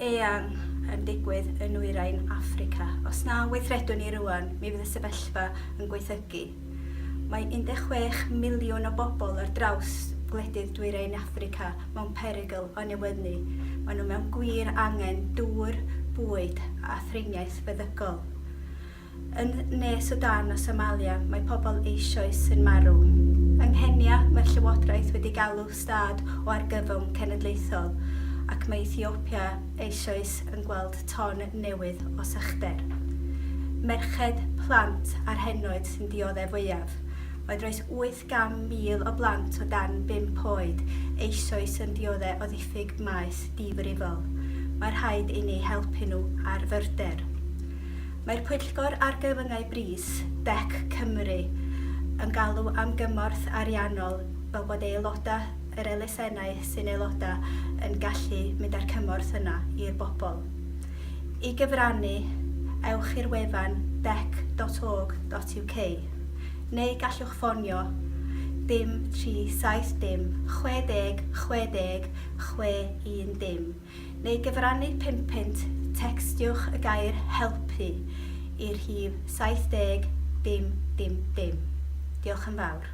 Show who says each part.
Speaker 1: eang yn digwydd yn Nwyrain Affrica. Os na weithredwn ni rŵan, mi fydd y sefyllfa yn gwaethygu. Mae 16 miliwn o bobl ar draws gwledydd Dwyrain Affrica mewn perygl o newydnu. Maen nhw mewn gwir angen dŵr, bwyd a thriniaeth feddygol. Yn Ne Sudan a Somalia mae pobl eisoes yn marw. Yng Nghenia mae'r llywodraeth wedi galw stad o argyfwng cenedlaethol ac mae Ethiopia eisoes yn gweld ton newydd o sychder. Merched, plant a'r henoed sy'n dioddef fwyaf. Mae dros 800,000 o blant o dan bump oed eisoes yn diodde' o ddiffyg maeth difrifol. Mae rhaid inni helpu nhw ar fyrder. Mae'r Pwyllgor Argyfyngau Brys, dec Cymru, yn galw am gymorth ariannol fel bod aelodau yr elusennau sy'n aelodau yn gallu mynd â'r cymorth yna i'r bobl. I gyfrannu, ewch i'r wefan dec.org.uk neu gallwch ffonio dim 370 60 60 610. Neu gyfrannu pumpunt, tecstiwch y gair 'helpu' i'r rhif 70 dim dim dim. Diolch yn fawr.